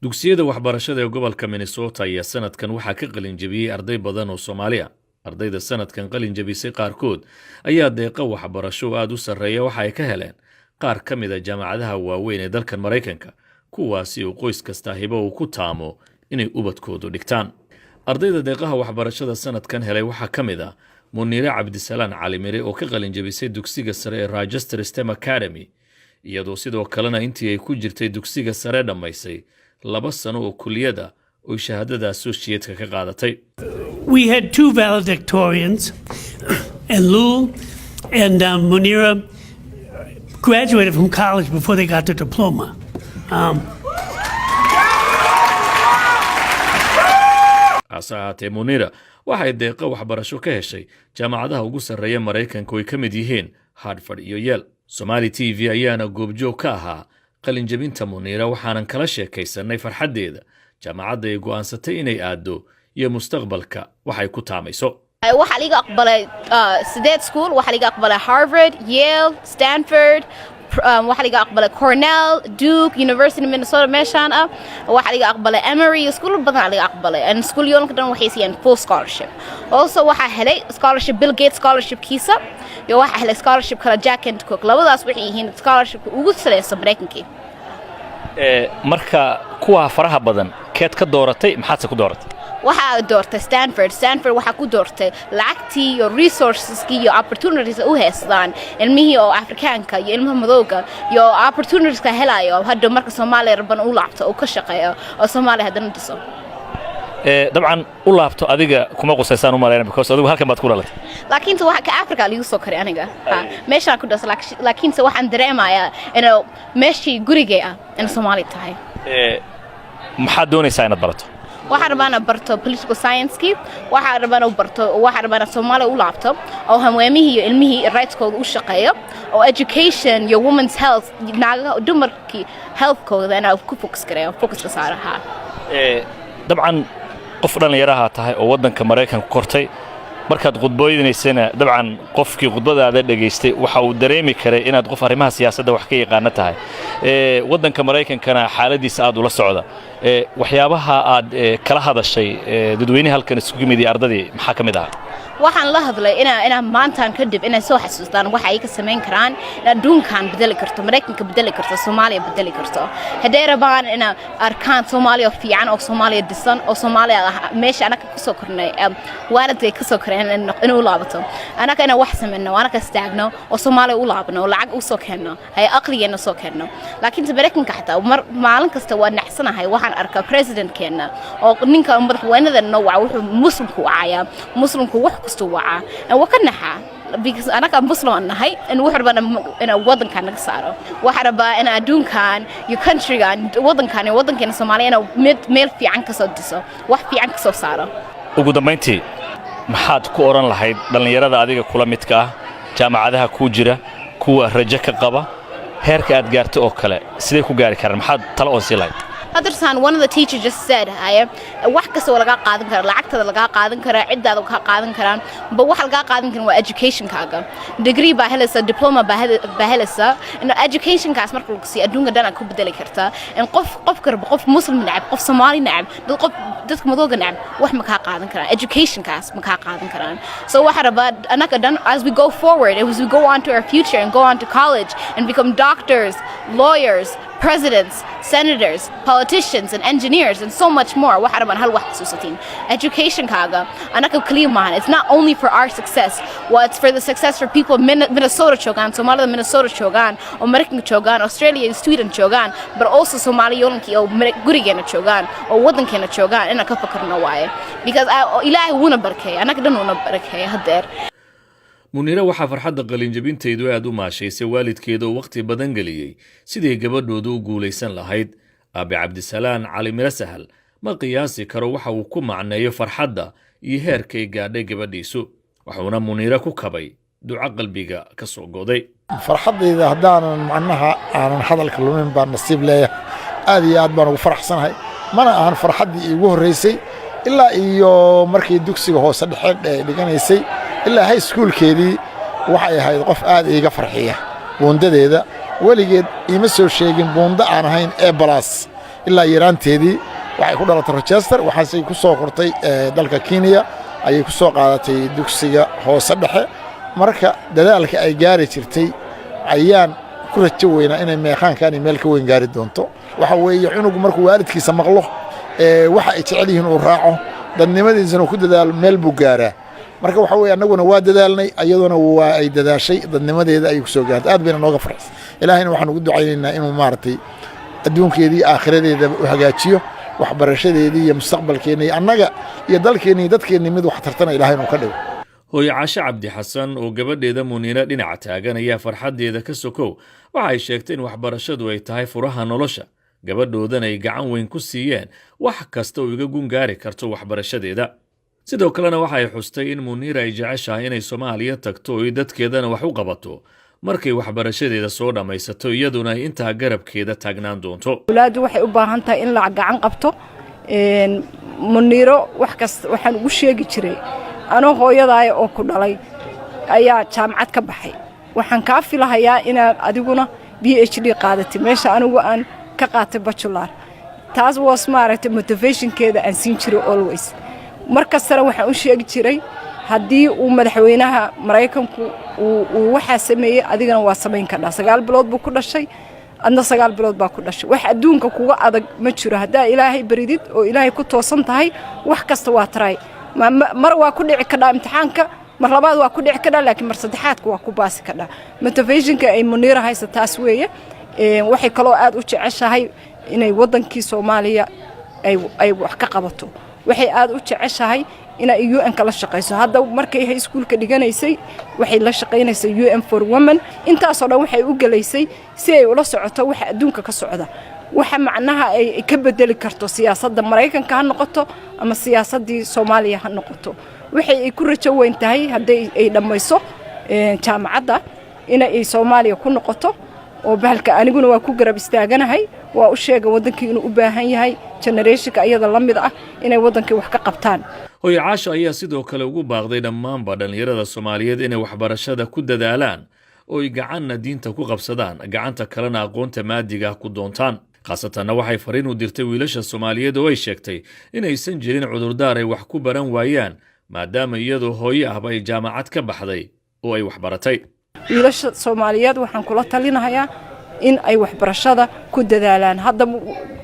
Dugsiyada waxbarashada ee gobolka Minnesota ayaa sanadkan waxaa ka qalinjabiyey arday badan oo Soomaali ah. Ardayda sanadkan qalinjabisay qaarkood ayaa deeqa waxbarasho oo aada u sarreeya waxa ay ka heleen qaar ka mid ah jaamacadaha waaweyn ee dalkan Maraykanka, kuwaasi oo qoys kasta hibo uu ku taamo inay ubadkoodu dhigtaan. Ardayda deeqaha waxbarashada sanadkan helay waxaa ka mid ah Muniire Cabdisalaan Calimire oo ka qalinjabisay dugsiga sare ee Rochester STEM Academy, iyadoo sidoo kalena intii ay ku jirtay dugsiga sare dhammaysay 2 sano oo kuliyada oy shahaadada associate-ka ka qaadatay. We had two valedictorians, and Lul and Munira graduated from college before they got their diploma. Hase ahaatee, Munira waxay deeqa waxbarasho ka heshay jaamacadaha ugu sarreeya Maraykanka oo ay ka mid yihiin Harvard iyo Yale. Somaali TV ayaana goobjoog ka ahaa qalinjabinta Muniira, waxaanan kala sheekaysanay farxaddeeda, jaamacadda ay go'aansatay inay aaddo iyo mustaqbalka waxay ku taamayso. Waxaa liiga aqbalay sideed school. Waxaa liiga aqbalay Harvard, Yale, Stanford, waxaa liiga aqbalay Cornell, Duke University, Minnesota meeshaan ah, waxaa liiga aqbalay Emory. Iskuulo badan liiga aqbalay, and iskuulyooyinka dhan waxay siiyeen full scholarship. Also waxaa helay scholarship, Bill Gates scholarshipkiisa, iyo waxaa helay scholarship kale, Jack Kent Cooke. Labadaas waxay yihiin scholarshipka ugu sareysa Maraykankii. Marka kuwa faraha badan keed ka dooratay? Maxaadse ku dooratay? Waxaa doortay Stanford. Stanford waxaa ku doortay lacagtii iyo resourceskii iyo opportunities u haystaan ilmihii oo Afrikaanka iyo ilmaha madowga iyo opportunitieska helayo hadda marka Soomaaliya rabban u laabto oo ka shaqeeyo oo Soomaaliya haddana dhiso. Dabcan u laabto adiga kuma qusaysaan u malayna, because adigu halkan baad ku dhalatay. Laakiinse waxa ka Africa liigu soo koray aniga. Ha, meeshaan ku dhasay, laakiinse waxaan dareemayaa inuu meeshii gurigay ah in Soomaali tahay. Maxaad doonaysaa inaad barato? Waxaan rabaa inaan barto political science-kii. Waxaan rabaa inaan barto, waxaan rabaa inaan Soomaaliya u laabto oo haweenihii iyo ilmihii rightskooda u shaqeeyo oo education iyo women's health, naagaha, dumarkii healthkooda inaan ku focus gareeyo, focuska saaro, ha. Dabcan qof dhallinyaraha tahay oo waddanka Maraykanka kortay. Markaad khudbooynaysana, dabcan qofkii khudbadaada dhegaystay waxa uu dareemi karay inaad qof arrimaha siyaasadda wax ka yaqaano tahay, waddanka Maraykankana xaaladiisa aad ula socda. Waxyaabaha aad kala hadashay dadweynaha halkan isugu yimid iyo ardadii maxaa ka mid ahaa? Waxaan la hadlay inaa maantaan kadib inay soo xasuustaan waxa ay ka samayn karaan in adduunkan bedeli karto, Maraykanka bedeli karto, Soomaaliya bedeli karto, hadday rabaan ina arkaan Soomaaliya fiican oo Soomaaliya dhisan oo Soomaaliya ah meesha anaka kusoo kornay, waalidkay kasoo koreen, inuu laabato, anaka inaan wax samayno, anaka istaagno oo Soomaaliya u laabno oo lacag usoo keenno, hay aqligeena soo keenno. Laakiinse Maraykanka xataa mar maalin kasta waa nacsanahay. Waxaan arkaa presidentkeenna oo ninka madaxweynada noo waca, wuxuu Muslimku wacayaa, Muslimku wax kastuu wacaa, waa ka naxaa because anaka Muslim aan nahay in wuxuu rabaa inaa waddankan naga saaro. Waxaa rabaa in adduunkan iyo countrygan, waddankan iyo waddankeena Soomaaliya, inuu mid meel fiican ka soo dhiso, wax fiican ka soo saaro. Ugu dambayntii, maxaad ku odhan lahayd dhallinyarada adiga kula midka ah, jaamacadaha kuu jira, kuwa rajo ka qaba heerka aad gaarto oo kale? Siday ku gaari karaan? Maxaad talo oon sii lahayd? Hadarsan, one of the teachers just said, haye, wax kasta waa lagaa qaadan karaa, lacagtada lagaa qaadan karaa, ciddaada kaa qaadan karaan, but waxa lagaa qaadan karin waa educationkaaga. Degree baa helaysaa, diploma baa helaysaa, in educationkaas marka lagu siiyo adduunka dhan aad ku bedeli kartaa. In qof qofka rabo, qof Muslim necab, qof Soomaali necab, dad qof dadka madowga necab, wax ma kaa qaadan karaan, educationkaas ma kaa qaadan karaan. So waxa rabaa anaka dhan, as we go forward, as we go on to our future and go on to college and become doctors, lawyers, presidents, senators, politicians and engineers and so much more, waxa rabaan hal wax xasuusatiin: educationkaaga anaka kaliya maahan. It's not only for our success, well, it's for the success for people Minnesota joogaan, Soomaalida Minnesota joogaan oo Maraykanka joogaan, Australia iyo Sweden joogaan, but also Soomaaliyooyinkii oo gurigeena joogaan oo waddankeena joogaan inaan ka fakarno waaye, because Ilaahay wuuna barkeeya, annaga dhan wuuna barkeeya haddeer. Muniire waxaa farxadda qalinjabintaydu aad u maashaysay waalidkeeda oo wakhti badan geliyey sidii gabadhoodu u guulaysan lahayd. Aabe Cabdisalaan Cali Miro Sahal ma qiyaasi karo waxa uu ku macneeyo farxadda iyo heerkay gaadhay gabadhiisu, waxuuna Muniire ku kabay duco qalbiga ka soo goday. Farxaddayda haddaanan macnaha aanan hadalka lumin baan nasiib leeyahay. Aad iyo aad baan ugu faraxsanahay. Mana ahan farxaddii iigu horreysay. Ilaa iyo markii dugsiga hoose dhexe dhiganaysay ilaa high schoolkeedii, waxay ahayd qof aad iiga farxiya. Buundadeeda weligeed iima soo sheegin buundo aan ahayn A plus. Ilaa yaraanteedii waxay ku dhalatay Rochester, waxaase ku soo kortay dalka Kenya, ayay ku soo qaadatay dugsiga hoose dhexe. Marka dadaalka ay gaari jirtay ayaan ku rajo weynaa inay meeqaankaani meel ka weyn gaari doonto. Waxa weeye, cunugu markuu waalidkiisa maqlo, waxa ay jecel yihiin uu raaco, dadnimadiisana ku dadaalo, meel buu gaaraa. Marka waxa weye, annaguna waa dadaalnay, ayaduna waa ay dadaashay, dadnimadeeda ayay ku soo gaartay. Aad bayna nooga farxisay. Ilaahayna waxaan ugu ducaynaynaa inuu, maaragtay, adduunkeedii aakhiradeedaba u hagaajiyo, waxbarashadeedii iyo mustaqbalkeenna iyo annaga iyo dalkeenni iyo dadkeenni mid wax tartana Ilahay inuu ka dhigo. Hooyo Caashe Cabdi Xasan oo gabadheeda Muniira dhinaca taagan ayaa farxaddeeda ka sokow waxa ay sheegtay in waxbarashadu ay tahay furaha nolosha, gabadhoodan ay gacan weyn ku siiyeen wax kasta oo iga gun gaari karto waxbarashadeeda. Sidoo kalena waxa ay xustay in Muniira ay jeceshahay inay Soomaaliya tagto oo ay dadkeedana wax u qabato markay waxbarashadeeda soo dhammaysato, iyaduna ay intaa garabkeeda taagnaan doonto. Awlaaddu waxay u baahan tahay in la gacan qabto. Muniiro wax kasta waxaan ugu sheegi jiray, anoo hooyadaaya oo ku dhalay ayaa jaamacad ka baxay, waxaan kaa filahayaa inaad adiguna PhD qaadatay meesha anigu aan ka qaatay bachelor. Taas was, maaragtay, motivationkeeda aan siin jiray always. Mar kastana waxaan u sheegi jiray, haddii uu madaxweynaha Maraykanku uu waxaa sameeyey, adigana waa samayn kardhaa. 9 bilood buu ku dhashay, adna 9 bilood baa ku dhashay. Wax adduunka kuga adag ma jiro haddaa Ilaahay baridid oo Ilaahay ku toosan tahay. Wax kasta waa taray. Mar waa ku dhici kardhaa imtixaanka, mar labaad waa ku dhici kardhaa, laakiin mar saddexaadka waa ku baasi kardhaa. Motivationka ay Muniira haysa taas weeye. Waxay kaloo aad u jeceshahay inay waddankii Soomaaliya ay wax ka qabato. Waxay aad u jeceshahay inay UN-ka la shaqayso. Hadda markay high schoolka dhiganaysay waxay la shaqaynaysay UN for Women. Intaasoo dhan waxay u gelaysay si ay ula socoto waxa adduunka ka socda, waxa macnaha ay ka bedeli karto, siyaasadda Maraykanka ha noqoto ama siyaasaddii Soomaaliya ha noqoto. Waxay ay ku rajo weyn tahay hadday ay dhammayso jaamacadda in ay Soomaaliya ku noqoto oo bahalka. Aniguna waa ku garab istaaganahay. Waa u sheega waddankii inuu u baahan yahay generationka ayada la mid ah inay waddankii wax ka qabtaan. Hooyo Caasho ayaa sidoo kale ugu baaqday dhammaanba dhallinyarada Soomaaliyeed inay waxbarashada ku dadaalaan oo ay gacanna diinta ku qabsadaan, gacanta kalena aqoonta maadiga ku doontaan. Khaasatanna waxay fariin u dirtay wiilasha Soomaaliyeed oo ay sheegtay inaysan jirin cudurdaar ay wax ku baran waayaan, maadaama iyadoo hooyo ahba ay jaamacad ka baxday oo ay wax baratay. Wiilasha Soomaaliyeed waxaan kula talinahayaa in ay waxbarashada ku dadaalaan. Hadda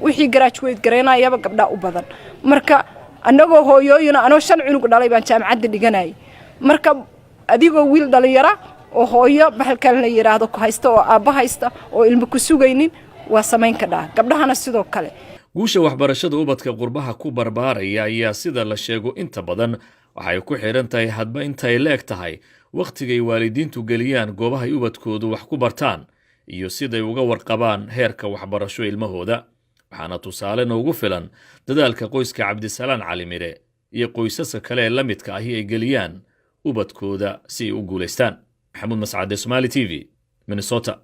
wixii graduate garaynayaba gabdhaa u badan. Marka annagoo hooyooyina, anoo shan cunug dhalay baan jaamacadda dhiganayay. Marka adigoo wiil dhallinyara oo hooyo bahalkan la yidhaahdo ku haysta oo aabba haysta oo ilmo ku sugaynin, waa samayn kadhaa. Gabdhahana sidoo kale. Guusha waxbarashada ubadka qurbaha ku barbaaraya ayaa, sida la sheego, inta badan waxay ku xidhan tahay hadba intay la eg tahay wakhtigay waalidiintu geliyaan goobahay ubadkoodu wax ku bartaan iyo siday uga warqabaan heerka waxbarasho ilmahooda. Waxaana tusaale noogu filan dadaalka qoyska Cabdisalaan Cali Mire iyo qoysaska kale ee la midka ahi ay geliyaan ubadkooda si ay u guulaystaan. Maxamuud Mascade, Somaali TV, Minnesota.